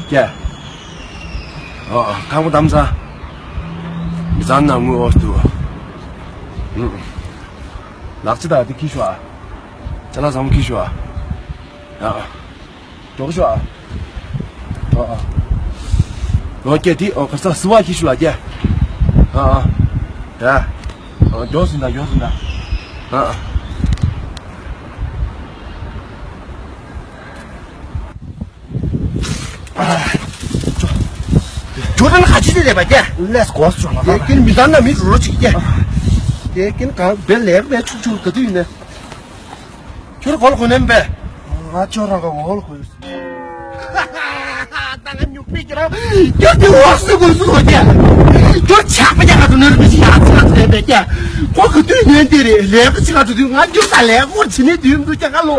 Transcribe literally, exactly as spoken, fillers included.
ཀྱེ། ཨ། ཨ། ཁང་པ་བསྡམས་ས། མི་ཚང་ན་དངུལ་འོག་ཏུ། ཨུ། ལག་ཆ་དང་དེ་ཁྱེར་ཤོག་ཨ། ཅ་ལག་ཚང་མ་ཁྱེར་ཤོག་ཨ། ཨ། ཨ། འགྲོ་ཤོག་ཨ། ཨ། ཨ། ཨོ་ཀྱེ། དེ། ཨོ། ཁ་ས་སི་བ་ཁྱེར་ཤོག་ལ་ཀྱེ། ཨ། ཨ། ཡ། ཨ། མགྱོགས་སེ་ད། མགྱོགས་སེ་ད། ཨ། ཨ། ཇོ་ཌན་ཁ་ཅི་དེ་རེད་པ་ཀྱེ། ལས་གོ་སོང་ལ། དེ་ཀིན་མི་ཚང་ན་མི་རོ་ཅིག་ཀྱེ། དེ་ཀིན་གང་བེ་ལེགས་མེད་ཆུག་ཆུག་ག་དུས་ཡིན་ནས། ཁྱོད་གོ་ལ་གོ་ནས་པས། ང་ཁྱོད་རང་ག་གོ་ལ་གོ་ཡོད། ད་ང་ཉུག་པའི་ཁྱོད་རང་ཁྱོད་དེ་འོག་སུ་གོ་སུ་ཧོ་ཀྱེ། ཁྱོད་ཆག་པ་རྒྱག་ག་དུ་ནོར་མི་ཞིག་ཡག་ཚ་ཚ་པས་ཀྱེ། ཁོ་ག་དུས་ཉན་དེ་རེད། ལེགས་པ་ཅིག་ག་དུས་དུས་ང་ཁྱོད་ད་ལེགས་གོ་བྱེད་ནས་དུས་མི་འདུག་ཀྱེ། ང་ལོ།